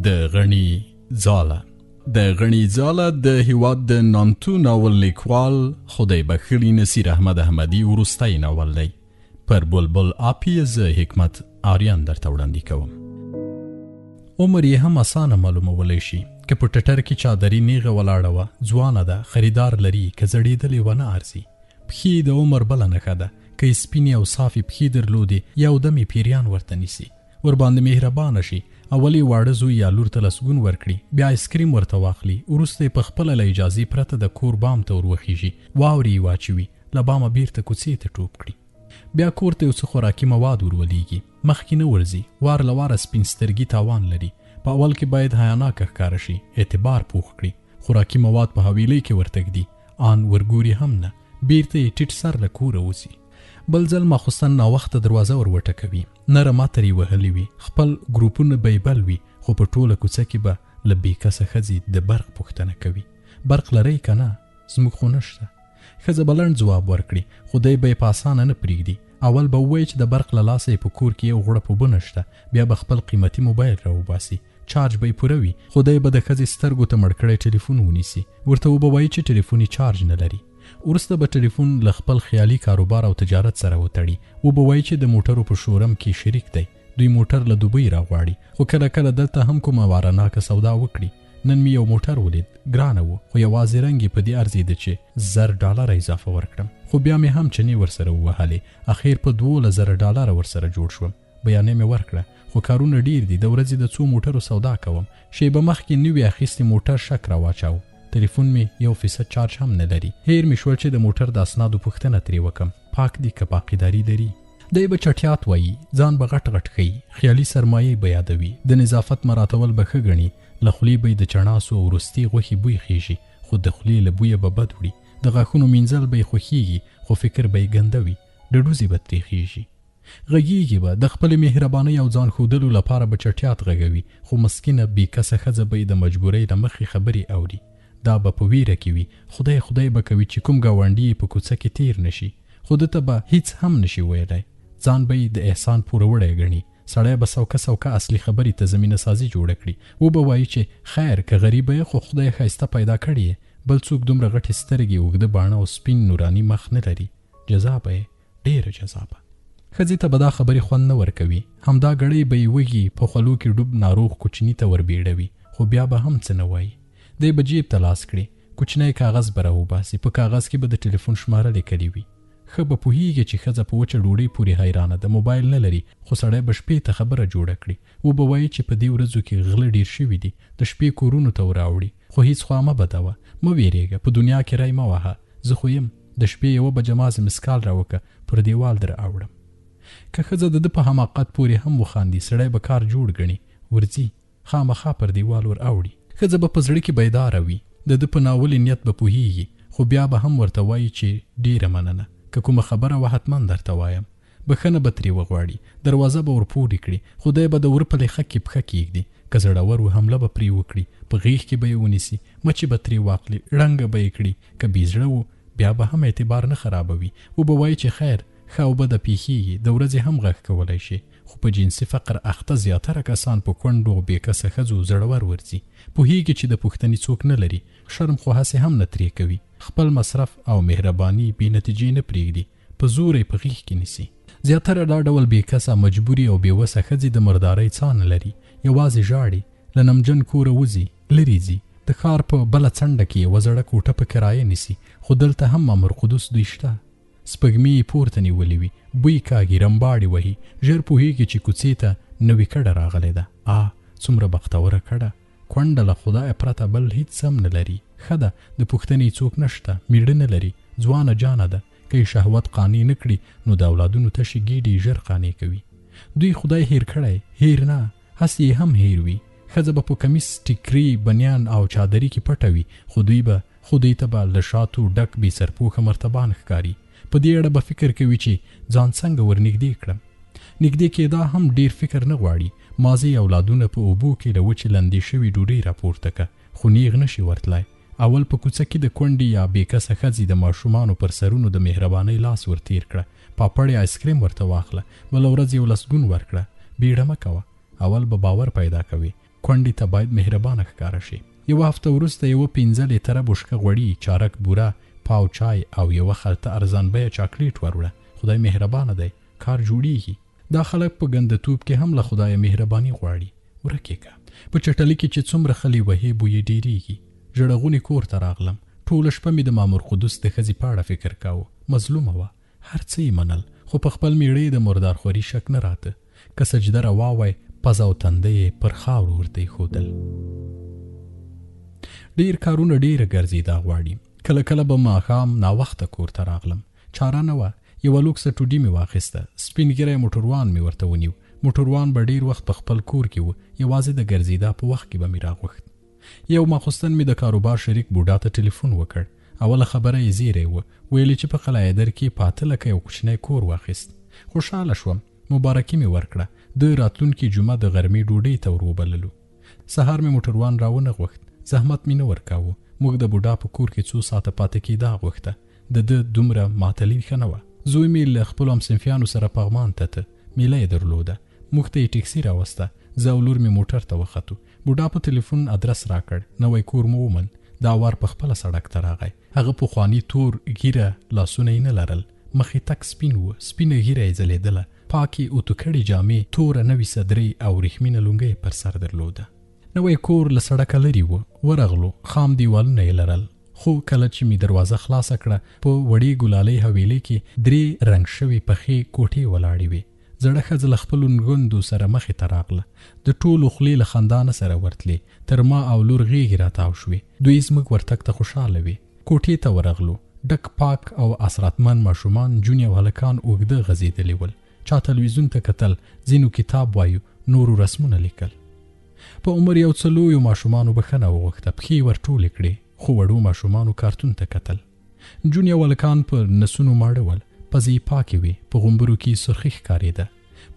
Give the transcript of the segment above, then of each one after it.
د غني ځاله. د غني ځاله د هیواد د نامتو ناول لیکوال خدای بخښلي نصیر احمد احمدي وروستی ناول دی. پر بلبل اپی زه حکمت آریان درته وړاندې کوم. عمر یې هم اسانه معلومولی شي. که په ټټر کې چادري نیغه ولاړه وه، ځوانه ده، خریدار لري، که زړېدلې وه نه ارزي. پښې یې د عمر بله نښه ده. که یې سپینې او صافې پښې درلودې، یو دم یې پیریان ورته نیسي. ورباندې مهربانه شي. اول یې واړه زوی یا لور ته لسګون ورکړي، بیا آیسکریم ورته واخلي، وروسته یې په خپله له اجازې پرته د کور بام ته ور وخیژي، واورې یې واچوي، له بامه بیرته کوڅې ته ټوپ کړي. بیا کور ته یو څه خوراکي مواد ور ولیږي. مخکې نه ورځي، وار له واره سپین سترګي تاوان لري. په اول کې باید حیاناکه ښکاره شي، اعتبار پوخ کړي. خوراکي مواد په حویلۍ کې ورته ږدي، آن ورګوري هم نه، بیرته یې ټیټ سر له کوره وځي. بل ځل ماخوستن ناوخته دروازه ور وټکوي، نره ماتر یې وهلې وي، خپل ګروپونه به یې بل وي، خو په ټوله کوڅه کې به له بې کسه ښځې د برق پوښتنه کوي، برق لرئ که نه؟ زموږ خو نشته. ښځه به لنډ ځواب ورکړي، خو دی به یې په اسانه نه پرېږدي. اول به ووایي چې د برق له لاسه یې په کور کې یو غوړپ اوبه نشته، بیا به خپل قیمتي موبایل راوباسي، چارج به یې پوره وي، خو دی به د ښځې سترګو ته مړ کړی ټلیفون ونیسي، ورته وبه وایي چې ټلیفون یې چارج نه لري. وروسته به ټلیفون له خپل خیالي کاروبار او تجارت سره وتړي، وبه وایي چې د موټرو په شورم کې شریک دی، دوی موټر له دوبۍ راغواړي، خو کله کله دلته هم کومه وارناکه سودا وکړي. نن مې یو موټر ولید، ګرانه و، خو یوازې رنګ یې په دې ارزېده چې $1000 اضافه ورکړم، خو بیا مې هم چنې ورسره ووهلې، اخیر په $12,000 ورسره جوړ شوم. بیانې مې ورکړه، خو کارونه ډیر دي، د ورځې د څو موټرو سودا کوم. شیبه مخکې نوي اخیستي موټر شک راواچاوه، تلیفون مې 1% چارج هم نه لري. هیر مې شول چې د موټر د اسنادو پوښتنه ترې وکم، پاک دي که باقیداري لري؟ دی به چټیات وایي، ځان به غټ غټ ښیي، خیالي سرمایې به یادوي، د نظافت مراتول به ښه ګڼي، له خولې به یې د چڼاسو او وروستي غوښې بوی خیژي، خو د خولې له بویه به بد وړي، د غاښونو مینځل به یې خوښیږي، خو فکر به یې ګنده وي، ډډوزې به ترې خیژي، غږیږي به، د خپلې مهربانۍ او ځان ښودلو لپاره به چټیات غږوي، خو مسکینه بې کسه ښځه به یې د مجبورۍ له مخې خبرې اوري. دا به په ویره کې وي، خدای خدای به کوي چې کوم ګاونډي یې په کوڅه کې تیر نشي، خو ده ته به هیڅ هم نشي ویلی، ځان به یې د احسان پوروړی ګڼي. سړی به سوکه سوکه اصلي خبرې ته زمینه سازي جوړه کړي، وبه وایي چې خیر که غریبه یې خو خدای ښایسته پیدا کړې یې، بل څوک دومره غټې سترګې، اوږده باڼه او سپین نوراني مخ نه لري، جزا به یې ډېره جذابه. ښځې ته به دا خبرې خوند نه ورکوي، همدا ګړۍ به یې وږي په خولو کې ډوب ناروغ کوچني ته وربېړوي، خو بیا به هم څه نه وایي. دی به جیب ته لاس کړي، کوچنی کاغذ به راوباسي، په کاغذ کې به د ټلیفون شماره لیکلې وي. ښه به پوهیږي چې ښځه په وچه ډوډۍ پورې حیرانه ده، موبایل نه لري، خو سړی به شپې ته خبره جوړه کړي، وبه وایي چې په دې ورځو کې غله ډېر شوي دي، د شپې کورونو ته وراوړي، خو هیڅ خوا مه بدوه، مه وېرېږه، په دنیا کې ری مه وهه، زه خو یم، د شپې 1 بجه مازې مسکال راوکه، پر دیوال در اوړم. که ښځه د ده په حماقت پورې هم وخاندي، سړی به کار جوړ ګڼي، ورځي، خامخا پر دیوال ور اوړي. ښځه به په زړه کې بیداره وي، د ده په ناولي نیت به پوهیږي، خو بیا به هم ورته وایي چې ډېره مننه، که کومه خبره وه حتما درته وایم. بښنه به ترې وغواړي، دروازه به ورپورې کړي، خو دی به د وره په لیخه کې پښه کېږدي، که زړور و حمله به پرې وکړي، په غېږ کې به یې ونیسي، مچې به ترې واخلي، ړنګه به یې کړي، که بې زړه و بیا به هم اعتبار نه خرابوي، وبه وایي چې خیر، ښه او بده پېښېږي، د ورځې هم غږ کولی شي، خو په جنسي فقر اخته زیاتره کسان په کونډو او بې کسه ښځو زړور ورځي، پوهېږي چې د پوښتنې څوک نه لري، شرم خو هسې هم نه ترې کوي، خپل مصرف او مهرباني بې نتیجې نه پرېږدي، په زوره یې په غېږ کې نیسي. زیاتره دا ډول بې کسه، مجبورې او بې وسه ښځې د مردارۍ څا نه لري، یوازې ژاړي، له نمجن کوره وځي، لرې ځي، د ښار په بله څنډه کې یوه زړه کوټه په کرایه نیسي، خو دلته هم مامور قدوس دوی شته. سپږمې یې پورته نیولې وي، بوی کاږي، رمباړې وهي، ژر پوهېږي چې کوڅې ته نوې کډه راغلې ده. آه څومره بختوره کډه، کونډه له خدایه پرته بل هیڅ هم نه لري. ښه ده، د پوښتنې څوک نشته، میړه نه لري، ځوانه جانه ده، که یې شهوت قانع نه کړي نو د اولادونو تشې ګېډې یې ژر قانع کوي. دوی خدای هېر کړی، هېر نه، هسې یې هم هېر وي. ښځه به په کمیس، ټیکري، بنیان او چادري کې پټه وي، خو دوی به خو دوی ته به له شاتو ډک بې سرپوښه مرتبان ښکاري. په دې اړه به فکر کوي چې ځان څنګه ورنږدې کړم. نږدې کېدا هم ډېر فکر نه غواړي. مازې اولادونه په اوبو کې له وچې لندې شوې ډوډۍ راپورته که، خو نیغ نه شي ورتلای. اول په کوڅه کې د کونډې یا بې کسه ښځې د ماشومانو پر سرونو د مهربانۍ لاس ورتېر کړه، پاپړ یا آیسکریم ورته واخله، بله ورځ یو لسګون ورکړه. بیړه مه کوه، اول به باور پیدا کوې. کونډې ته باید مهربانه ښکاره شې. یوه هفته وروسته یوه پنځه لیتره بوشکه غوړي، چارک بوره، پاو چای او یوه خلطه ارزان بیه چاکلیټ وروړه. خدای مهربانه دی، کار جوړیږي. دا خلک په ګنده توب کې هم له خدایه مهرباني غواړي. ورک یې که. په چټلي کې چې څومره خلې وهې بوی یې ډېرېږي. ژړغونې کور ته راغلم. ټوله شپه مې د مامور قدوس د ښځې په اړه فکر کاوه. مظلومه وه. هر څه یې منل، خو په خپل مېړه یې د مردارخوري شک نه راته. که سجده روا وای، پزه او تندی یې پر خاورو ورته ایښودل. ډېر کارونه ډېره ګرځېدا غواړي. کله کله به ماښام ناوخته کور ته راغلم. چاره نه وه، یوه لوکسه ټوډي مې واخیسته، سپین ږیری موټروان مې ورته ونیو. موټروان به ډېر وخت په خپل کور کې و، یوازې د ګرځېدا په وخت کې به مې راغوښت. یو ماخوستن مې د کاروبار شریک بوډا ته ټلیفون وکړ. اوله خبره یې زیری و، ویل یې چې په قلعه در کې په اته لکه یو کوچنی کور واخیست. خوشحاله شوم، مبارکي مې ورکړه. ده راتلونکې جمعه د غرمې ډوډۍ ته ور وبللو. سهار مې موټروان را ونه غوښت، زحمت مې نه ورکاوه. موږ د بوډا په کور کې څو ساعته پاتې کېدا غوښته. د ده دومره معطلي ښه نه وه. زوی مې له خپلو همصنفیانو سره پغمان ته ته، میله یې درلوده. موږ ته یې ټیکسي راوسته. زه او لور مې موټر ته وختو. بوډا په تلیفون ادرس راکړ. نوی کور مو وموند. دا وار په خپله سړک ته راغی. هغه پخواني تور ږیره لاسونه یې نه لرل. مخ یې تک سپین و، سپینه ږیره یې ځلېدله. پاکې اوتو کړې جامې، توره نوې صدرۍ او وریښمینه لونګۍ یې پر سر درلوده. نوی کور له سړکه لرې و. ورغلو، خام دیوالونه یې لرل. خو کله چې مې دروازه خلاصه کړه، په وړې ګلالۍ حویلۍ کې درې رنګ شوې پخې کوټې ولاړې وې. زړه ښځه له خپلو نږندو سره مخې ته راغله. د ټولو خولې له خندا نه سره ورتلې. تر ما او لور غېږې راتاو شوې. دوی زموږ ورتګ ته خوشحاله وې. کوټې ته ورغلو. ډک پاک او اسراتمن ماشومان، نجونې او هلکان اوږده غځېدلي ول. چا تلویزیون ته کتل، ځینو کتاب وایو، نورو رسمونه لیکل. په عمر یو څه لویو ماشومانو بښنه وغوښته، پښې یې ورټولې کړې، خو وړو ماشومانو کارتون ته کتل. نجونې او هلکان په نسونو ماړه ول، پزې یې پاکې وې، په غومبرو کې یې سرخي ښکارېده.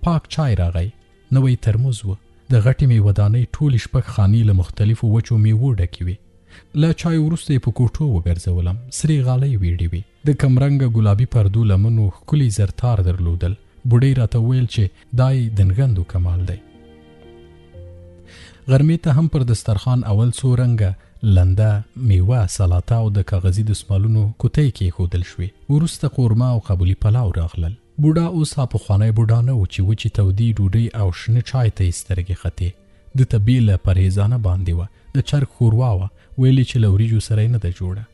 پاک چای راغی، نوی ترموز و. د غټې مېوه دانۍ ټولې شپږ خانې له مختلفو وچو مېوو ډکې وې. له چایو وروسته یې په کوټو وګرځولم. سرې غالۍ ویړې وې. د کمرنګه ګلابي پردو لمنو ښکلي زرتار درلودل. بوډۍ راته وویل چې دا یې د نږندو کمال دی. غرمې ته هم پر دسترخوان اول څو رنګه لنده میوه، سلاته او د کاغذي دستمالونو کوتۍ کېښودل شوې. وروسته قورمه او قبولي پلاو راغلل. بوډا اوس ها پخوانی بوډا نه و چې وچې تودې ډوډۍ او شنه چای ته یې سترګې ختې. ده ته بې له پرهېزانه باندې وه، د چرګ ښوروا وه، ویل یې چې له وریجو سره یې نه ده جوړه.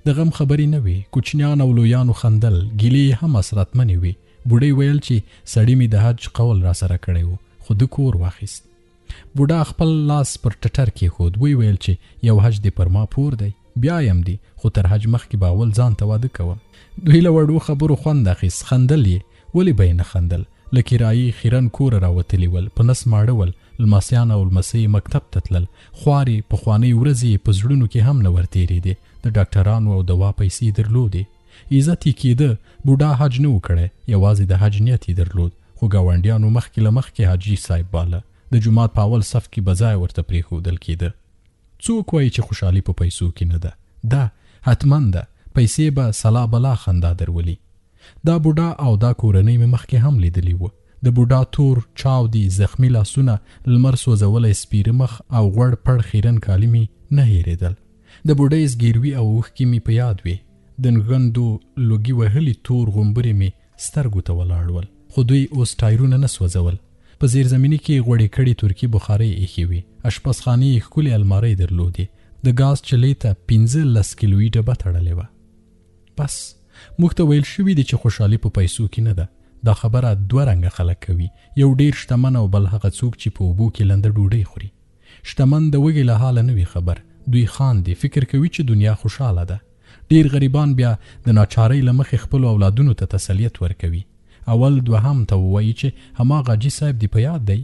د غم خبرې نه وې، کوچنیان او لویانو خندل، ګیلې یې هم اسرتمنې وې. بوډۍ ویل چې سړي مې د حج قول راسره کړی و، خو ده کور واخیست. بوډا خپل لاس پر ټټر کېښود، ویې ویل چې یو حج دې پر ما پور دی، بیا یم دي، خو تر حج مخکې به اول ځان ته واده کوم. دوی له وړو خبرو خوند اخیست، خندل یې. ولې به یې نه خندل؟ له کرایي خیرن کوره راوتلي ول، په نس ماړه ول، لمسیان او لمسۍ یې مکتب ته تلل، خوارې پخوانۍ ورځې یې په زړونو کې هم نه ورتېرېدې، د ډاکټرانو او دوا پیسې یې درلودې. عزت یې کېده، بوډا حج نه و کړی، یوازې د حج نیت یې درلود، خو ګاونډیانو مخکې له مخکې حاجي صاحب باله، د جومات په اول صف کې به ځای ورته پرېښودل کېده. څوک وایي چې خوشحالي په پیسو کې نه ده؟ ده، حتما ده، پیسې به سلا بلا خندا درولي. دا بوډا او دا کورنۍ مې مخکې هم لیدلي وو. د بوډا تور، چاودي، زخمي لاسونه، لمر سوځولی سپیره مخ او غوړ پړ خیرن کالي مې نه هېرېدل. د بوډۍ زګیروي او اوښکې مې په یاد وې. د نږندو لوګي وهلي تور غومبري مې سترګو ته ولاړ ول. خو دوی اوس ټایرونه نه سوځول. په زیرزمیني کې غوړې کړې ترکي بخارۍ ایښې وې. اشپزخانې یې ښکلې المارۍ درلودې. د ګاز چلې ته 15 کیلویي ډبه تړلې وه. بس موږ ته ویل شوي دي چې خوشحالي په پیسو کې نه ده. دا خبره دوه رنګه خلک کوي، یو ډیر شتمن او بل هغه څوک چې په اوبو کې لنده ډوډۍ خوري. شتمن د وږي له حاله نه وي خبر، دوی خاندي، فکر کوي چې دنیا خوشحاله ده. ډیر غریبان بیا د ناچارۍ له مخې خپلو اولادونو ته تسلیت ورکوي. اول دوهم ته ووایي چې هماغه حاجي صاحب دې په یاد دی؟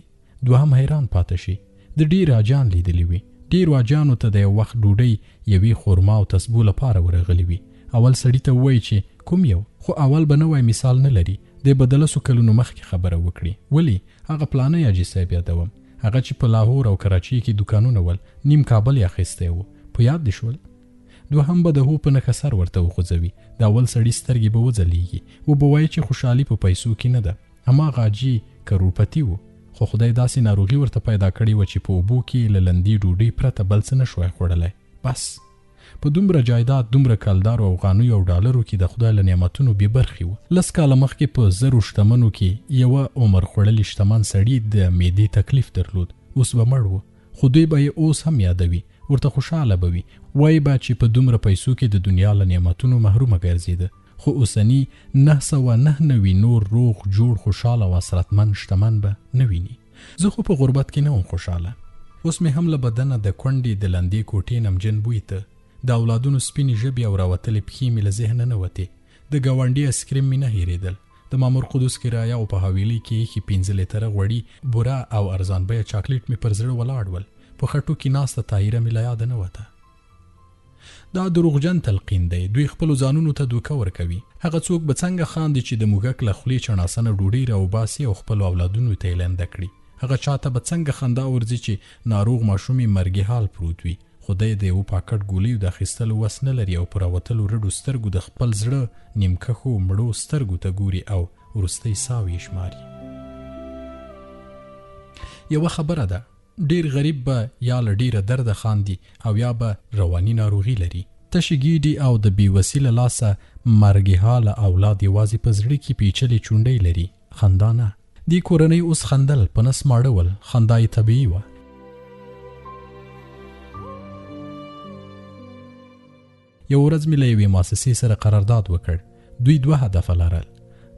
دوهم حیران پاته شي. ده ډیر حاجیان لیدلي وي. ډیرو حاجیانو ته د یو وخت ډوډۍ، یوې خورما او تسبو لپاره ورغلي وي. اول سړي ته ووایي چې کوم یو، خو اول به نوی مثال نه لري، دی به د لسو کلونو مخکې خبره وکړي. ولي هغه پلانی حاجي صاحب یادوم، هغه چې په لاهور او کراچۍ کې دوکانونه ول، نیم کابل یې اخیستی و، په یاد دې شول؟ دوهم به د هو په نښه سر ورته وخوځوي. د اول سړي سترګې به وځلېږي، وبه وایي چې خوشحالي په پیسو کې نه ده. هماغه حاجي کروړپتي و. خو خدای داسې ناروغي ورته پیدا کړې وه چې په اوبو کې یې له لندې ډوډۍ پرته بل څه نه شوای خوړلی. بس! په دومره جایداد، دومره کلدارو اوغانیو او ډالرو کې د خدای له نعمتونو بې برخې وو. لس کاله مخکې په زرو شتمنو کې یوه عمر خوړلي شتمن سړي د معدې تکلیف درلود. اوس به مړ و، خو دوی به یې اوس هم یادوي، ورته خوشحاله به وي، وایي به چې په دومره پیسو کې د دنیا له نعمتونو محرومه ګرځېده، خو اوسني 999 نور روغ، جوړ، خوشحاله او عسرتمند شتمن به نه ویني. زه خو په غربت کې نه وم خوشحاله. اوس مې هم له بدنه د کونډې د لندې کوټې نمجن بوی ته، د اولادونو سپینې ژبې او راوتلې پښې مې له ذهنه نه وتې. د ګاونډي ایسکریم مې نه هېرېدل. د مامور قدوس کرایه او په حویلۍ کې ایښي 5 لیتره غوړي، بوره او ارزان بیه چاکلیټ مې پر زړه ولاړ ول. په خټو کې ناسته طاهره مې له یاده نه وته. دا دروغجن تلقین دی. دوی خپلو ځانونو ته دوکه ورکوي. هغه څوک به څنګه خاندي چې د موږک له خولې چڼاسنه ډوډۍ راوباسي او خپلو اولادونو ته یې لنده کړي؟ هغه چا ته به څنګه خندا ورځي چې ناروغ ماشوم یې مرګي حال پروت وي، خو دی د یوه پاکټ ګولیو د اخیستلو وس نه لري او په راوتلو رډو سترګو د خپل زړه نیمکښو مړو سترګو ته ګوري او وروستۍ ساوې یې شماري. یوه خبره ده، ډېر غریب به یا له ډېره درده خاندي او یا به رواني ناروغي لري. تشې ګېډې او د بې وسي له لاسه مرګي حاله اولاد یوازې په زړه کې پېچلې چونډۍ لري، خندا نه. دې کورنۍ اوس خندل، په نس ماړه ول، خندا یې طبیعي وه. یوه ورځ مې له یوې موسسې سره قرارداد وکړ. دوی دوه هدفه لرل،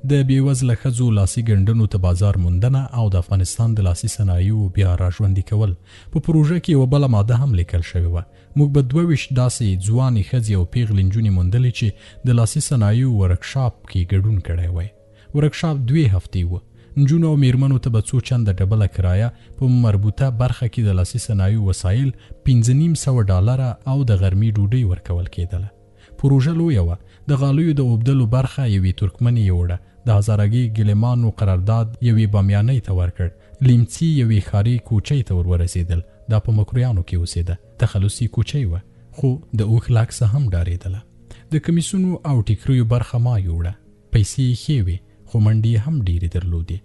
د بېوزله ښځو لاسي ګنډنو ته بازار موندنه او د افغانستان د لاسي صنایعو بیا راژوندي کول. په پروژه کې یوه بله ماده هم لیکل شوې وه. موږ به 22 داسې ځوانې ښځې او پېغلې نجونې موندلې چې د لاسي صنایعو ورکشاپ کې ګډون کړی وای. ورکشاپ دوې هفتې و. نجونو او میرمنو ته به څو چنده ډبله کرایه، په مربوطه برخه کې د لاسي صنایعو وسایل، 550 ډالره او د غرمې ډوډۍ ورکول کېدله. پروژه لویه وه. د غالیو د اوبدلو برخه یوې ترکمنې یوړه، د هزارګي ګلیمانو قرارداد یوې بامیانۍ ته ورکړ، لیمڅي یوې ښاري کوچۍ ته ور ورسېدل. دا په مکرویانو کې اوسېده، تخلص یې کوچۍ وه، خو د اوښ له عکسه هم ډارېدله. د کمیسونو او ټیکریو برخه ما یوړه. پیسې یې ښې وې، خو منډې یې هم ډېرې درلودې.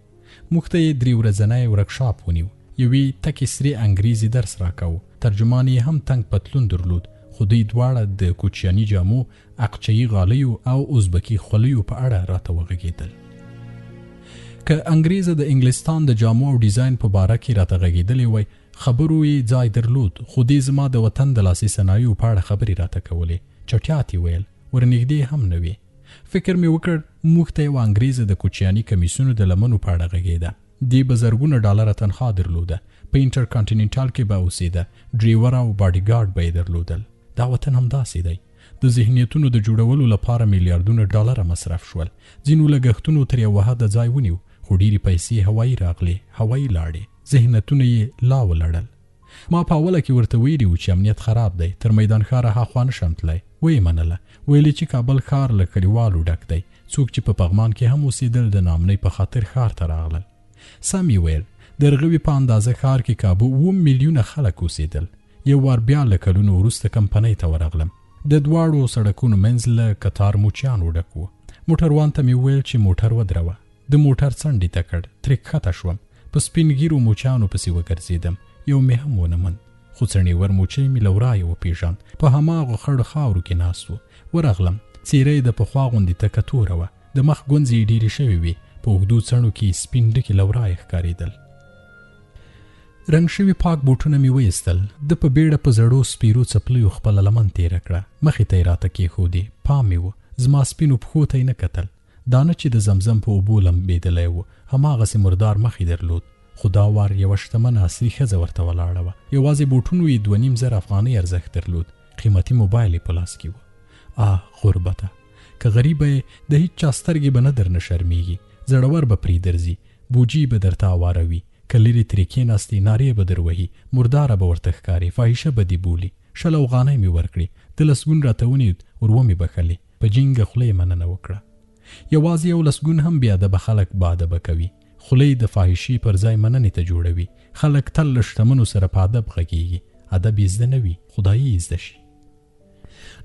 موږ ته یې 3 ورځنی ورکشاپ ونیو. یوې تکې سرې انګریزې درس راکاوه، ترجمان یې هم تنګ پتلون درلود، خو دوی دواړه د کوچیاني جامو، اقچهيي غالیو او ازبکي خولیو په اړه راته وغږېدل. که انګریزه د انګلستان د جامو او ډیزاین په باره کې راته غږېدلې وای، خبرو یې ځای درلود، خو دې زما د وطن د لاسي صنایعو په اړه خبرې راته کولې. چټیات یې ویل، ورنږدې هم نه وې. فکر مې وکړ، موږ ته یوه انګریزه د کوچیاني کمیسونو د لمنو په اړه غږېده. دې به زرګونه ډالره تنخوا درلوده، په انټرکانټیننټال کې به اوسېده، ډریور او باډیګارډ به یې درلودل. دا وطن همداسې دی. د ذهنیتونو د جوړولو لپاره میلیاردونه ډالره مصرف شول. ځینو لګښتونو تر یوه حده ځای ونیو، خو ډېرې پیسې هوایي راغلې، هوایي لاړې، ذهنیتونه یې لا ولړل. ما په اوله کې ورته ویلي وو چې امنیت خراب دی، تر میدان ښاره هاخوا نه شم تلای. ویې منله، ویلې چې کابل ښار له کلیوالو ډک دی، څوک چې په پغمان کې هم اوسېدل د ناامنۍ په خاطر ښار ته راغلل. سم یې ویل، د رغوي په اندازه ښار کې کابو 7 میلیونه خلک اوسېدل. یو وار بیا له کلونو وروسته کمپنۍ ته ورغلم. د دواړو سړکونو منځ له کتار موچیانو ډک و. موټروان ته مې وویل چې موټر ودروه. د موټر څنډې ته کړ، ترې کښته شوم. په سپین ږیرو موچیانو پسې وګرځېدم، یو مې هم ونه موند. خو څڼېور موچۍ مې له ورایه وپېژاند، په هماغو خړو خاورو کې ناست و. ورغلم، څېره یې د پخوا غوندې تکه توره وه، د مخ ګونځې یې ډېرې شوې وې، په اوږدو څڼو کې یې سپین ډکي له ورایه ښکارېدل. رنګ شوي پاک بوټونه مې وایستل. ده په بیړه په زړو سپیرو څپلیو خپله لمن تېره کړه، مخې ته یې راته کېښودې. پام مې و، زما سپینو پښو ته یې نه کتل. دا نه چې د زمزم په اوبو لمبېدلی و، هماغسې مردار مخ یې درلود. خو دا وار یوه شتمنه عصري ښځه ورته ولاړه وه. یوازې بوټونو یې 2500 افغانۍ ارزښت درلود. قیمتي موبایل یې په لاس کې و. آه غربته! که غریبه یې، د هیچا سترګې به نه درنه شرمېږي، زړور به پرې درځي، بوجۍ به درته اواروي، که لرې ترې کېناستې، نارې به در وهي، مرداره به ورته ښکارې، فاحشه به دې بولي. 20 اوغانۍ مې ورکړې، ده لسګون راته ونیود، ور ومې بښلې. په جینګه خوله یې مننه وکړه. یوازې یو لسګون هم بې ادبه خلک باادبه کوي. خوله یې د فاحشې پر ځای مننې ته جوړوي. خلک تل له شتمنو سره په ادب غږېږي. ادب یې زده نه وي، خدایي یې زده شي.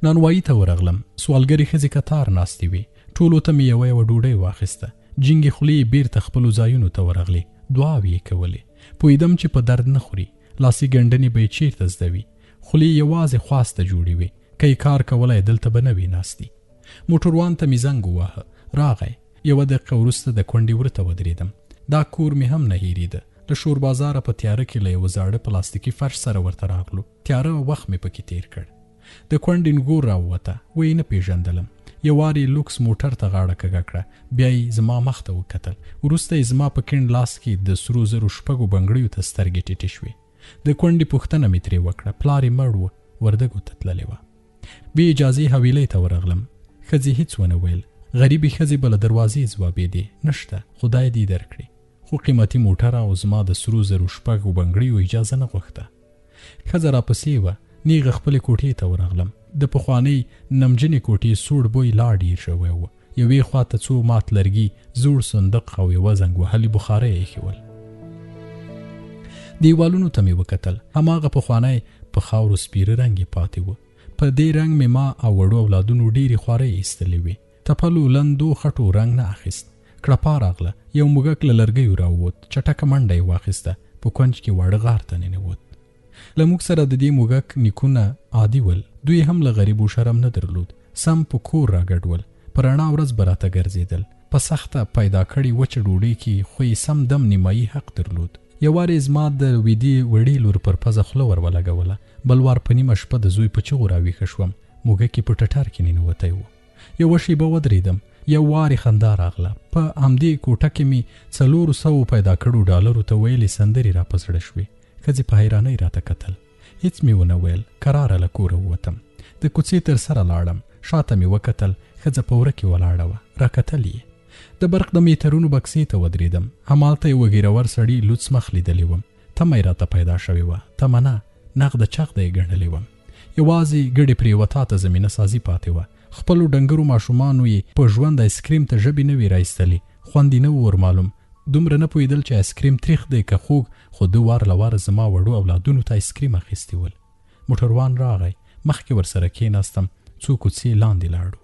نانوایي ته ورغلم. سوالګرې ښځې کتار ناستې وې. ټولو ته مې یوه یوه ډوډۍ واخیسته. جینګې خولې یې بېرته خپلو ځایونو ته ورغلې. دعاوې یې کولې. پوهېدم چې په درد نه خوري. لاسي ګنډنې به یې چېرته زده وي. خولې یې یوازې خواسته جوړې وې. که یې کار کولای دلته به نه وې ناستي. موټروان ته مې زنګ وواهه. راغی. یوه دقیقه وروسته د کونډې وره ته ودرېدم. دا کور مې هم نه هېرېده. له شوربازاره په تیاره کې له یوه زاړه پلاستیکي فرش سره ورته راغلو. تیاره وخت مې پکې تېر کړ. د کونډې نګور راووته. ویې نه پېژندلم. یو وار یې لوکس موټر ته غاړه کږه کړه. بیا یې زما مخ ته وکتل. وروسته یې زما په کیڼ لاس کې د سرو زرو شپږو بنګړیو ته سترګې ټیټې شوې. د کونډې پوښتنه مې ترې وکړه. پلار یې مړ و، وردګو ته تللې وه. بې اجازې حویلۍ ته ورغلم. ښځې هیڅ ونه ویل. غریبې ښځې به له دروازې ځوابېدې، نشته، خدای دې درکړي. خو قیمتي موټر او زما د سرو زرو شپږو بنګړیو اجازه نه غوښته. ښځه راپسې وه. نیغه خپلې کوټې ته ورغلم. د پخوانۍ نمجنې کوټې سوړ بوی لا ډیر شوی و. یوې خوا ته څو مات لرګي، زوړ صندوق او یوه زنګ وهلې بخارۍ ایښې ول. دیوالونو ته مې وکتل. هماغه پخوانی په خاورو سپیره رنګ یې پاتې و. په دې رنګ مې ما او وړو اولادونو ډېرې خوارۍ ایستلې وې. تپلو لندو خټو رنګ نه اخیست. کړپا راغله. یو موږک له لرګیو راووت. چټکه منډه یې واخیسته. په کونج کې واړه غار ته ننوت. له موږ سره د دې موږک نیکونه عادي ول. دوی هم له غریبو شرم نه درلود. سم په کور راګډ ول. په رڼا ورځ به راته ګرځېدل. په سخته پیدا کړې وچه ډوډۍ کې خو یې سم دم نیمایي حق درلود. یو وار یې زما د ویدې وړې لور پر پزه خوله ور ولګوله. بل وار په نیمه شپه د زوی په چغو راویښه شوم. موږک یې په ټټر کې ننوتی و. یوه شېبه ودرېدم. یو وار یې خندا راغله. په همدې کوټه کې مې څلورو سوو پیدا کړو ډالرو ته ویلې سندرې را په زړه شوې. ښځې په حیرانۍ راته کتل. هیڅ مې ونه ویل. کراره له کوره ووتم. د کوڅې تر سره لاړم. شاته مې وکتل. ښځه په وره کې ولاړه وه. راکتل یې. د برق د میترونو بکسې ته ودرېدم. همالته یوه ږیرور سړي لوڅ مخ لیدلی وم. تمه یې راته پیدا شوې وه. تمه نه، نغده چغده یې ګڼلې وم. یوازې ګډې پرېوتا ته زمینه سازي پاتې وه. خپلو ډنګرو ماشومانو یې په ژوند ایسکریم ته ژبې نه وې راایستلې. خوند یې نه و ورمعلوم. دومره نه پوهېدل چې ایسکریم تریخ دی که خوږ، خو ده وار له واره زما وړو اولادونو ته ایسکریم اخیستي ول. موټروان راغی. مخکې ورسره کېناستم. څو کوڅې لاندې لاړو.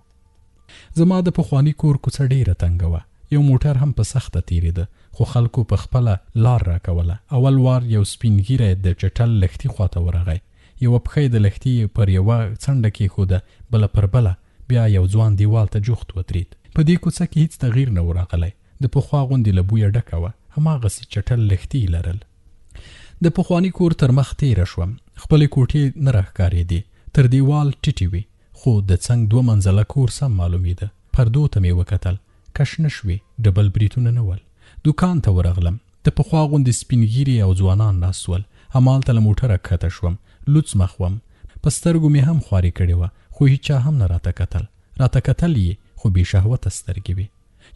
زما د پخواني کور کوڅه ډېره تنګه وه. یو موټر هم په سخته تېرېده، خو خلکو په خپله لار راکوله. اول وار یو سپین ږیری د چټل لښتي خواته ورغی. یوه پښه یې د لښتي پر یوه څنډه کېښوده، بله پر بله. بیا یو ځوان دیوال ته جوخت ودرېد. په دې کوڅه کې هیڅ تغیر نه و راغلی. د پخوا غوندې له بویه ډکه وه. هماغسې چټل لښتي یې لرل. د پخواني کور تر مخ تېره شوم. خپلې کوټې نه راښکارېدې. تر دیوال ټیټې وې. خو د څنګ دوه منزله کور سم معلومېده. پردو ته مې وکتل. کش نه شوې، ډبل بریتونه نه ول. دوکان ته ورغلم. د پخوا غوندې سپین ږیري او ځوانان ناست ول. همالته له موټره کښته شوم. لوڅ مخ وم. په سترګو مې هم خواري کړې وه، خو هیچا هم نه راته کتل. راته کتل یې، خو بې شهوته سترګې وې.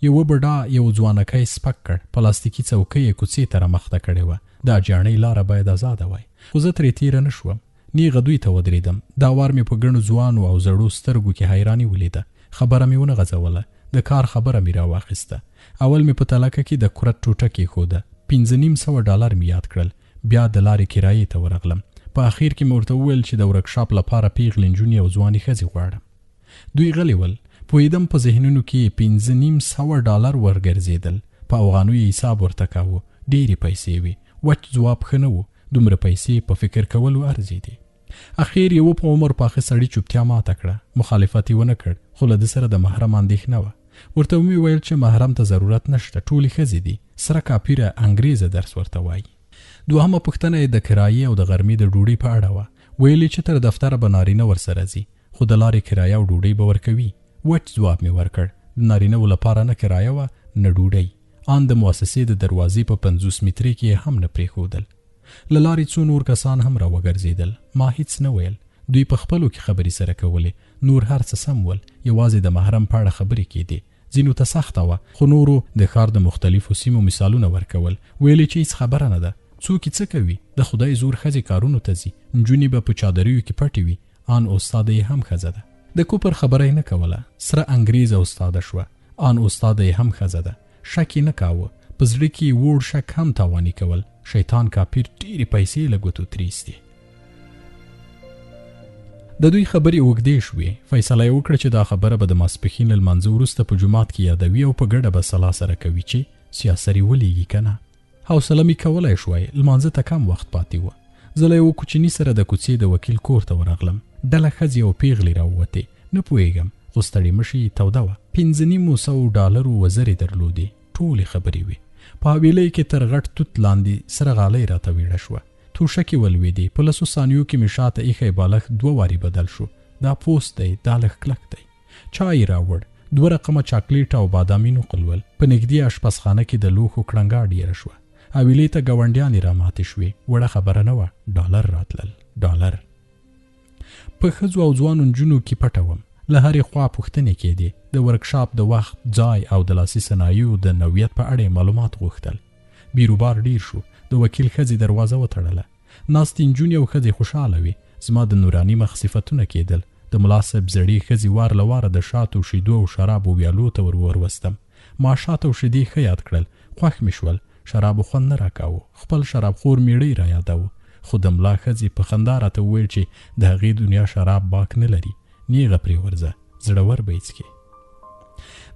یوه بډا یو ځوانکی سپک کړ. پلاستیکي څوکۍ یې کوڅې ته رامخته کړې وه. د اجاڼۍ لاره باید ازاده وای. خو زه ترې تېره نه شوم. نیغه دوی ته ودرېدم. دا وار مې په ګڼو ځوانو او زړو سترګو کې حیراني ولیده. خبره مې ونه غځوله. د کار خبره مې راواخیسته. اول مې په تلکه کې د کورت ټوټه کېښوده. 550 ډالر مې یاد کړل. بیا د لارې کرایې ته ورغلم. په اخیر کې مې ورته وویل چې د ورکشاپ لپاره پېغلې نجونې او ځوانې ښځې غواړم. دوی غلي ول. پوهېدم په ذهنونو کې یې 550 ډالر ورګرځېدل. په اوغانیو یې حساب ورته کاوه. ډېرې پیسې وې. وچ ځواب ښه نه و. دومره پیسې په فکر کولو ارزېدې. اخیر یوه په عمر پاخه سړي چوپتیا ماته کړه. مخالفت یې ونه کړ، خو له ده سره د محرم اندېښنه وه. ورته ومې ویل چې محرم ته ضرورت نشته، ټولې ښځې دي. سره کاپیره انګرېزه درس ورته وایي. دوهمه پوښتنه یې د کرایې او د غرمې د ډوډۍ په اړه وه. ویل یې چې تر دفتره به نارینه ورسره ځي، خو د لارې کرایه او ډوډۍ به ورکوي. وچ ځواب مې ورکړ. د نارینه وو لپاره نه کرایه وه، نه ډوډۍ. آن د موسسې د دروازې په 50 مترۍ کې یې هم نه پرېښودل. له لارې څو نور کسان هم راوګرځېدل. ما هیڅ نه ویل. دوی په خپلو کې خبرې سره کولې. نور هر څه سم ول، یوازې د محرم په اړه خبرې کېدې. ځینو ته سخته وه، خو نورو د ښار د مختلفو سیمو مثالونه ورکول. ویل یې چې هیڅ خبره نه ده. څوک یې څه کوي؟ د خدای زور ښځې کارونو ته ځي. نجونې به په چادریو کې پټې وي. آن استاده یې هم ښځه ده. د کوپر خبره یې نه کوله. سره انګرېزه استاده شوه. آن استاده یې هم ښځه ده. شک یې نه کاوه. په زړه کې یې ووړ شک هم تاواني کول. شیطان کاپیر ډېرې پیسې له ګوتو ترې ایستې. د دوی خبرې اوږدې شوې. فیصله یې وکړه چې دا خبره به د ماسپښین له لمانځه وروسته په جومات کې یادوي او په ګډه به سلا سره کوي چې سیاسري ولېږي که نه. حوصله مې کولای شوای، لمانځه ته کم وخت پاتې و. زه له یوه کوچني سره د کوڅې د وکیل کور ته ورغلم. ډله ښځې او پیغلې راووتې. نه پوهېږم، خو ستړې مشي یې توده وه. پنځه نیمو سوو ډالرو وزرې درلودې. ټولې خبرې وې. په حویلۍ کې تر غټ توت لاندې سره غالۍ راته ویړه شوه. توشکې ولوېدې. په لسو ثانیو کې مې شاته ایښی بالښت دوه وارې بدل شو. دا پوست دی، دا لږ کلک دی. چای یې راوړ. دوه رقمه چاکلیټ او بادامي نقل ول. په نږدې اشپزخانه کې د لوښو کړنګا ډېره شوه. حویلۍ ته ګاونډیانې راماتې شوې. وړه خبره نه وه، ډالر راتلل، ډالر. په ښځو او ځوانو نجونو کې پټه وم. له هرې خوا پوښتنې کېدې. د ورکشاپ د وخت، ځای او د لاسي صنایعو د نوعیت په اړه یې معلومات غوښتل. بیروبار ډېر شو. د وکیل ښځې دروازه وتړله. ناستې نجونې او ښځې خوشحاله وې. زما د نوراني مخ صفتونه کېدل. د ملا صاحب زړې ښځې وار له واره د شاتو، شیدو او شرابو ویالو ته ور وروستم. ما شات او شیدې ښه یاد کړل. خوښ مې شول. شرابو خوند نه راکاوه. خپل شرابخور مېړه یې رایاداوه. خو د ملا ښځې په خندا راته وویل چې د هغې دنیا شراب باک نه لري. نیغه پرې ورځه، زړور به یې څکې.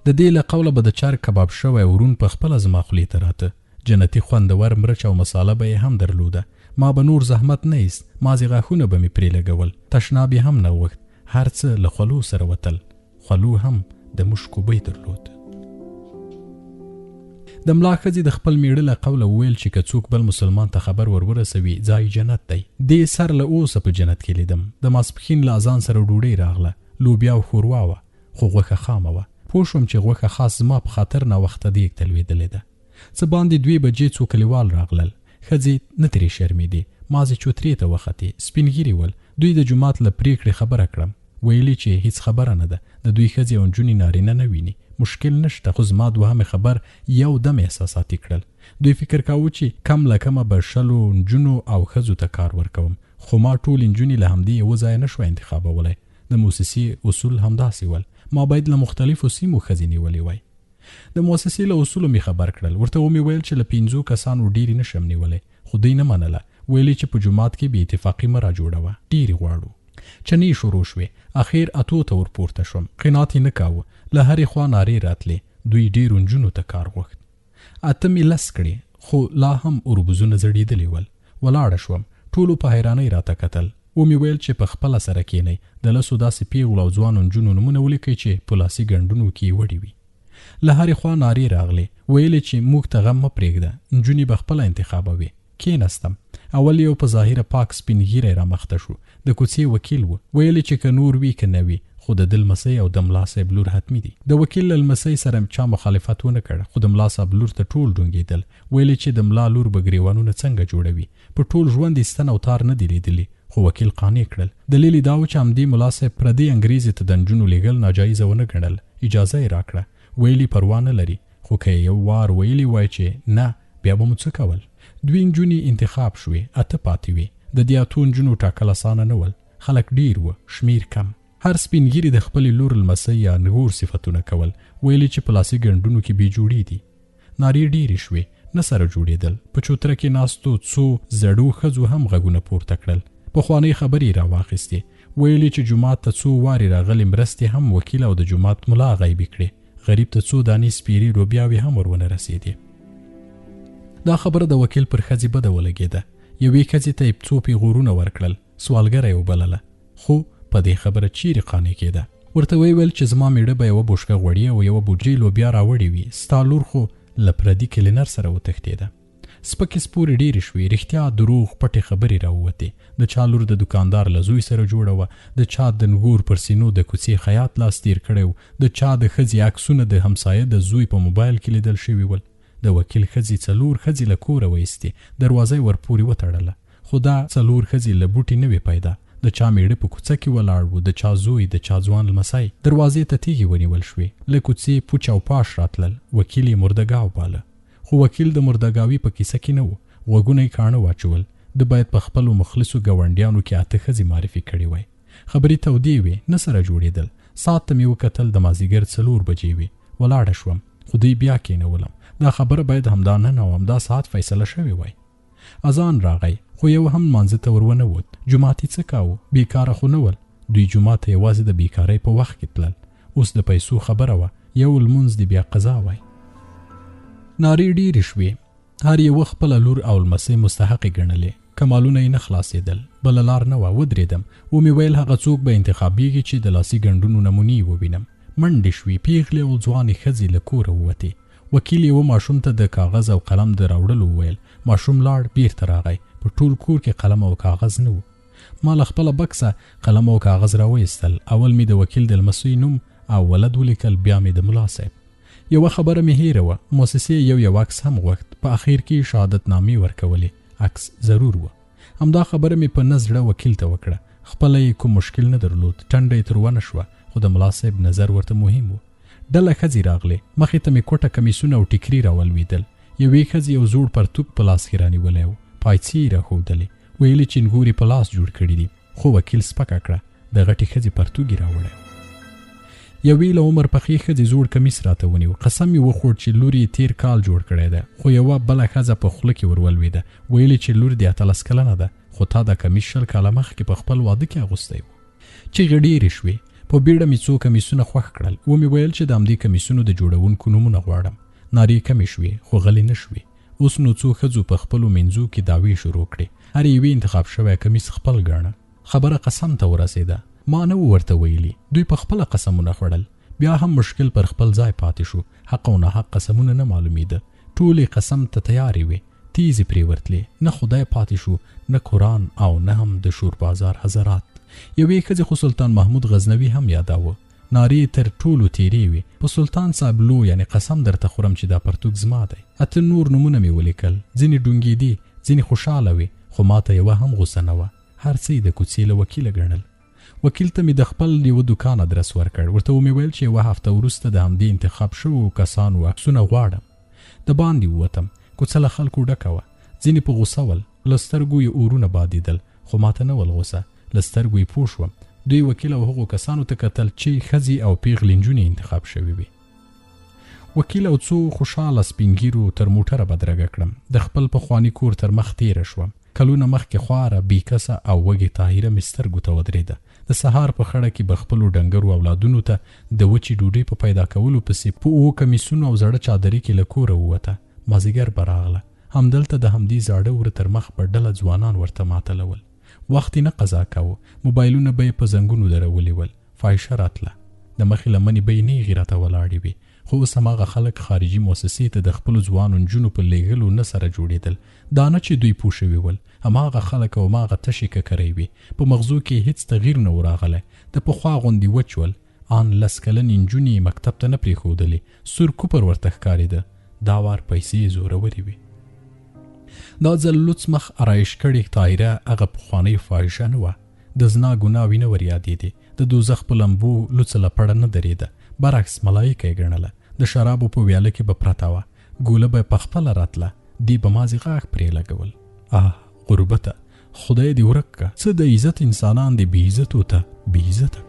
د دې له قوله به د چرګ کباب شوی ورون په خپله زما خولې ته راته. جنتي خوندور مرچ او مساله به یې هم درلوده. ما به نور زحمت نه ایست، مازې غاښونه به مې پرې لګول. تشناب یې هم نه غوښت. هر څه له خولو سره وتل. خولو هم د مشکو بوی درلود. د ملا ښځې د خپل میړه له قوله وویل چې که څوک بل مسلمان ته خبر ور ورسوي، ځای جنت دی. دې سر له اوسه په جنت کې لیدم. د ماسپښین له اذان سره ډوډۍ راغله. لوبیا او ښوروا وه، خو غوښه خامه وه. پوه شوم چې غوښه خاص زما په خاطر ناوخته دیګ ته لوېدلې ده. څه باندې دوې بجې څو کلیوال راغلل. ښځې نه ترې شرمېدې. مازې چوترې ته وختې. سپین ږیري ول. دوی د جومات له پرېکړې خبره کړم. ویلي چې هیڅ خبره نه ده. د دوی ښځې او نجونې نارینه نه ویني. مشکل نشته، خو زما دوهمې خبر یو دم احساساتي کړل. دوی فکر کاوه چې کم له کمه به شلو نجونو او ښځو ته کار ورکوم، خو ما ټولې نجونې له همدې یوه ځایه نه شوای انتخابولی. د موسسې اصول همداسې ول. ما باید له مختلفو سیمو ښځې نیولې وای. د موسسې له اصولو مې خبر کړل. ورته ومې ویل چې له پنځو کسانو ډېرې نه شم نیولی، خو دوی نه منله. ویلې چې په جومات کې بې اتفاقي مه راجوړوه، ډېرې غواړو. چنې شروع شوې. اخیر اتو ته ورپورته شوم. قناعت یې نه کاوه. له هرې خوا نارې راتلې. دوی ډېرو نجونو ته کار غوښت. اته مې لس کړې، خو لا هم اوربوزونه ځړېدلي ول. ولاړه شوم. ټولو په حیرانۍ راته کتل. ومې ویل چې په خپله سره کېنئ، د لسو داسې پېغلو او ځوانو نجونو نومونه ولیکئ چې په لاسي ګنډونو کې یې وړي وي. له هرې خوا نارې راغلې. ویل یې چې موږ ته غم مه پرېږده، نجونې به خپله انتخابوې. کېناستم. اول یو په ظاهره پاک سپین ږیری رامخته شو. د کوڅې وکیل و. ویل یې چې که نور وي که نه وي، خو د ده لمسۍ او د ملا صاحب لور حتمي دي. د وکیل له لمسۍ سره چا مخالفت ونه کړ، خو د ملا صاحب لور ته ټول ډونګېدل. ویل یې چې د ملا لور به ګرېوانونه څنګه جوړوي. په ټول ژوند یې ستن او تار نه دي لیدلي. خو وکیل قانع کړل. دلیل یې دا و چې همدې ملا صاحب پردۍ انګرېزې ته د نجونو لېږل ناجایزه ونه ګڼل. اجازه یې راکړه. ویل یې پروا نه لري، خو که یې یو وار ویلي وای چې نه، بیا به مو څه کول؟ دوې نجونې انتخاب شوې، اته پاتې وې. د دې اتو نجونو ټاکل اسانه نه ول. خلک ډېر وو، شمېر کم. هر سپین ږیري د خپلې لور، لمسۍ یا نغور صفتونه کول. ویل یې چې په لاسي ګنډونو کې بې جوړې دي. نارې ډېرې شوې، نه سره جوړېدل. په چوتره کې ناستو څو زړو ښځو هم غږونه پورته کړل. پخوانۍ خبرې یې راواخیستې. ویل یې چې جومات ته څو وارې راغلې مرستې هم وکیل او د جومات ملا غیبې کړې. غریب ته څو دانې سپیرې لوبیاوې هم ور ونه رسېدې. دا خبره د وکیل پر ښځې بده ولګېده. یوې ښځې ته یې څو پیغورونه ورکړل، سوالګره یې وبلله، خو په دې خبره چیرې قانع کېده. ورته ویې ویل چې زما مېړه به یوه بوشکه غوړي او یوه بوجۍ لوبیا راوړې وي، ستا لور خو له پردي کلینر سره وتښتېده. سپکې سپورې ډېرې شوې، رښتیا، دروغ، پټې خبرې راووتې. د چا لور د دوکاندار له زوی سره جوړه وه، د چا د نګور پر سینو د کوڅې خیاط لاس تېر کړی و، د چا د ښځې عکسونه د همسایه د زوی په موبایل کې لیدل شوي ول. د وکیل ښځې څلور ښځې له کوره وایستې، دروازه یې ورپورې وتړله. خو دا څلور ښځې له بوټي نه وې پیدا. د چا مېړه په کوڅه کې ولاړ و، د چا زوی، د چا ځوان لمسی. دروازې ته تیږې ونیول شوې. له کوڅې پوچ او پاش راتلل. وکیل یې مردګاو باله. خو وکیل د مردګاوي په کیسه کې نه و. غوږونه یې کاڼه واچول. ده باید په خپلو مخلصو ګاونډیانو کې اته ښځې معرفي کړې وای. خبرې تودې وې، نه سره جوړېدل. ساعت ته مې وکتل، د مازدیګر څلور بجې وې. ولاړه شوم، خو دوی بیا کېنولم. دا خبره باید همدا نن او همدا ساعت فیصله شوې وای. اذان راغی، خو یو هم لمانځه ته ور ونه ووت. جومات یې څه کاوه؟ بېکاره خو نه ول. دوی جومات ته یوازې د بېکارۍ په وخت کې تلل. اوس د پیسو خبره وه، یو لمونځ دې بیا قضا وای. نارې ډېرې شوې. هر یوه خپله لور او لمسۍ مستحقې ګڼلې. کمالونه یې نه خلاصېدل. بله لار نه وه. ودرېدم. ومې ویل هغه څوک به انتخابېږي چې د لاسي ګنډونو نمونې یې ووینم. منډې شوې. پېغلې او ځوانې ښځې له کوره ووتې. وکیل یوه ماشوم ته د کاغذ او قلم د راوړلو وویل. ماشوم لاړ، بېرته راغی. په ټول کور کې قلم او کاغذ نه و. ما له خپله بکسه قلم او کاغذ راوایستل. اول مې د وکیل د لمسۍ نوم او ولد ولیکل، بیا مې د ملا صاحب. یوه خبره مې هېره وه، موسسې یو یو عکس هم غوښت، په اخیر کې شهادت نامې ورکولې، عکس ضرور و. همدا خبره مې په نه زړه وکیل ته وکړه. خپله یې کوم مشکل نه درلود، ټنډه یې تروه نه شوه، خو د ملا صاحب نظر ورته مهم و. ډله ښځې راغلې، مخې ته مې کوټه کمیسونه او ټیکري راولوېدل. یوې ښځې یو زوړ پرتوګ په لاس کې رانیولی و، پایڅې یې راښودلې، ویل یې چې نګورې په لاس جوړ کړي دي، خو وکیل سپکه کړه، د غټې ښځې پرتوګ یې راوړی و. یوې له عمر پخې ښځې زوړ کمیس راته ونیو، قسم یې وخوړ چې لور یې تېر کال جوړ کړی دی، خو یوه بله ښځه په خوله کې ورولوېده، ویل یې چې لور دې 18 کلنه ده، خو تا دا کمیس 20 کاله مخکې په خپل واده کې اغوستی و. چیغې ډېرې شوې، په بیړه مې څو کمیسونه خوښ کړل، ومې ویل چې د همدې کمیسونو د جوړونکو نومونه غواړم. نارې کمې شوې، خو غلې نه شوې. اوس نو څو ښځو په خپلو مینځو کې دعوې شروع کړې، هرې یوې انتخاب شوی کمیس خپل ګاڼه. خبره قسم ته ورسېده، ما نه وو ورته ویلي، دوی په خپله قسمونه خوړل. بیا هم مشکل پر خپل ځای پاتې شو، حق او ناحق قسمونه نه معلومېده، ټولې قسم ته تیارې وې، تیزې پرې ورتلې، نه خدای پاتې شو، نه قرآن او نه هم د شور بازار حضرات. یوې ښځې خو سلطان محمود غزنوي هم یاداوه، نارې تر ټولو تیرې وې، په سلطان صاحب لو یعنې قسم درته خورم چې دا پرتوګ زما دی. 8 نور نومونه مې ولیکل، ځینې ډونګېدې، ځینې خوشحاله وې، خو ماته یوه هم غوسه نه وه. هر څه یې د کوڅې له وکیله ګڼل. وکیل ته مې د خپل یوه دوکان ادرس ورکړ، ورته ومې ویل چې یوه هفته وروسته د همدې انتخاب شوو کسانو عکسونه غواړم. د باندې ووتم، کوڅه له خلکو ډکه وه، ځینې په غوسه ول، له سترګو یې اورونه بادېدل، خو ماته نه ول غوسه، له سترګو یې پوه شوم. دوی وکیل او هغو کسانو ته کتل چې ښځې او پیغلې نجونې انتخاب شوې وې. وکیل او څو خوشحاله سپینږیرو تر موټره بدرګه کړم، د خپل پخواني کور تر مخ تېره شوم. کلونه مخکې خواره، بې کسه او وږې طاهره مې سترګو ته ودرېده. د سهار په خړه کې به خپلو ډنګرو اولادونو ته د وچې ډوډۍ په پیدا کولو پسې په 7 کمیسونو او زړه چادري کې له کوره ووته. مازیګر به راغله، همدلته د همدې زاړه وره تر مخ به ډله ځوانان ورته ماتلول. وخت یې نه قضا کاوه، موبایلونه به یې په زنګونو درولي ول. فاحشه راتله، د مخې لمنې به یې نېغې راته ولاړې وې، خو اوس هماغه خلک خارجي موسسې ته د خپلو ځوانو نجونو په لېږلو نه سره جوړېدل. دا نه چې دوی پوه شوي ول، هماغه خلک او هماغه تشې ککرۍ وې، په مغزو کې هیڅ تغییر نه و راغلی، د پخوا غوندې وچ ول. آن 10 کلنې نجونې یې مکتب ته نه پرېښودلې، سور کوپر ورته ښکارېده. دا وار پیسې یې زورورې وې. دا ځل لوڅ مخ ارایش کړې طاهره هغه پخوانۍ فاحشه نه وه، د زنا ګناوې نه وریادېدې، د دوزخ په لمبو لوڅه لپړه نه درېده، برعکس ملایکه یې ګڼله. د شرابو په ویاله کې به پرته وه، ګوله به پخپله راتله، دې به مازې غاښ پرې لګول. آه غربته، خدای دې ورک که، څه د عزت انسانان دې بې عزتو ته بې عزته.